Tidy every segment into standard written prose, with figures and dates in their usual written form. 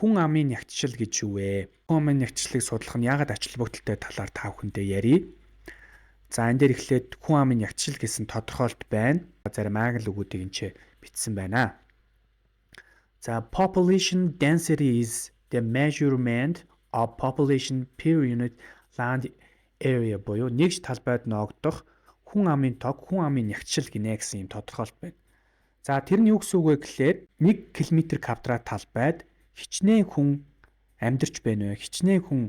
Хүн амын нягтшил гэж юу вэ? Хүн амын нягтшлыг судлах нь яагаад ач холбогдолтой талаар та бүхэндээ ярья. За, энэ дээр эхлээд хүн амын нягтшил гэсэн тодорхойлт байна. Зарим англи үгүүдийг энэ ч бичсэн байна. За, population density is the measurement of population per unit land area буюу нэгж талбайд ноогдох хүн амын тоог хүн амын нягтшил гинэ гэсэн юм тодорхойлт байна. За, тэр нь юу гэсэн үг вэ гэхлээр 1 км квадрат талбайд хичнээн хүн амьдарч байна вэ? Хичнээн хүн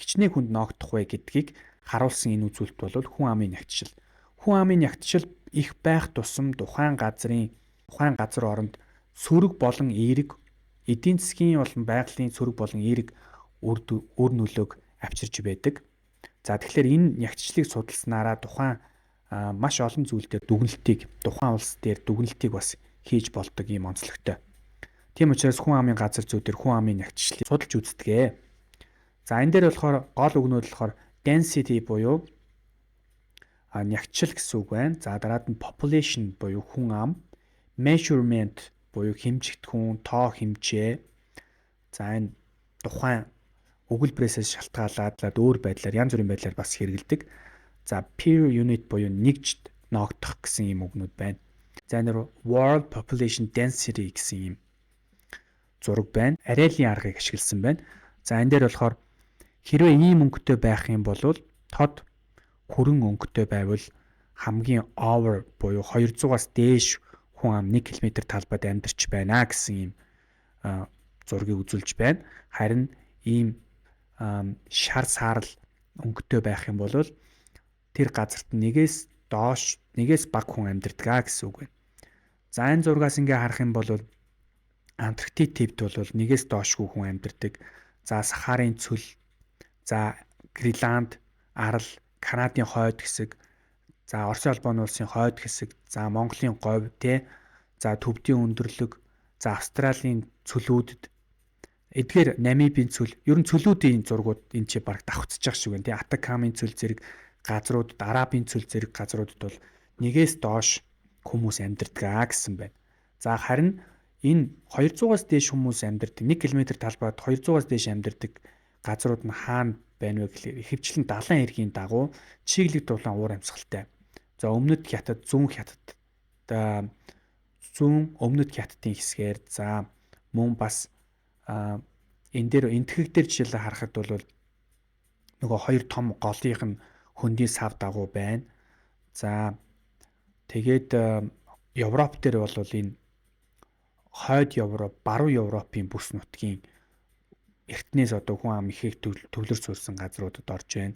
хичнээн хүнд ноогдох вэ гэдгийг харуулсан энэ үзүүлэлт бол хүн амын нягтшил. Хүн амын нягтшил их байх тусам тухайн газрын, тухайн газар оронд сөрөг болон эерэг эдийн засгийн болон байгалийн сөрөг болон эерэг үр нөлөөг авчирч байдаг. За, тэгэхээр энэ нягтчлыг судалснараа тухайн маш олон зүйл дээр дүгнэлтийг, тухайн улс дээр дүгнэлтийг бас хийж болдог ийм онцлогтой. Тийм учраас хүн амын газар зүй дээр хүн амын нягтчлыг судалж үздэг. За, энэ дээр болохоор гол үгнүүд болохоор density буюу нягтшил гэсэн үг байна. За, дараад нь population буюу хүн ам, measurement буюу хэмжигдэхүүн, тоо хэмжээ. За, энэ тухайн өгүүлбэрээс шалтгаалаад өөр байдлаар, янз бүрийн байдлаар бас хэрэглэдэг. За, per unit буюу нэгжид ноогдох гэсэн ийм үгнүүд байна. За, энэ world population density гэсэн ийм зураг байна. Арайлын аргыг ашигласан байна. За, энэ дээр болохоор хэрвээ ийм өнгөтэй байх юм бол, тод хүрэн өнгөтэй байвал хамгийн over буюу 200-аас дээш хүн ам 1 км талбайд амьдарч байна гэсэн ийм зургийг үзүүлж байна. Харин ийм шар саарал өнгөтэй байх юм бол тэр газарт нэгээс доош, нэгээс бага хүн амьдардаг гэсэн үг байна. За, энэ зургаас ингээ харах юм бол Антарктик твд бол нэгээс доошгүй хүн амьдардаг. За, Сахарын цөл, за Гренланд арал, Канадын хойд хэсэг, за Оросын холбооны улсын хойд хэсэг, за Монголын говь те, за төвдийн өндөрлөг, за Австралийн цөлүүдэд, эдгээр Намибийн цөл, ер нь цөлүүдийн зургууд энэ чи баг давхцаж байгаа шиг байна те. Атакамын цөл зэрэг газруудад, Арабын цөл зэрэг газруудад бол нэгээс доош хүмүүс амьдардаг аа гэсэн байна. За, харин энэ 200-аас дээш хүмүүс амьдардаг, 1 км талбайд 200-аас дээш амьдардаг газрууд нь хаана байна вэ гэхлээр ихэвчлэн далайн эргийн дагуу чиглэг дулаан уур амьсгалтай. За, өмнөд Хятад, зүүн Хятад, зүүн өмнөд Хятадын хэсгээр, за мөн бас энэ дээр Энэтхэг дээр жишээлээ харахад бол нөгөө хоёр том голынх нь хөндийн сав дагуу байна. За, тэгээд Европ дээр бол энэ хойд Европ, баруун Европын бүс нутгийн эртнээс одоо хүн ам ихээх төвлөр суурьсан газруудад орж байна.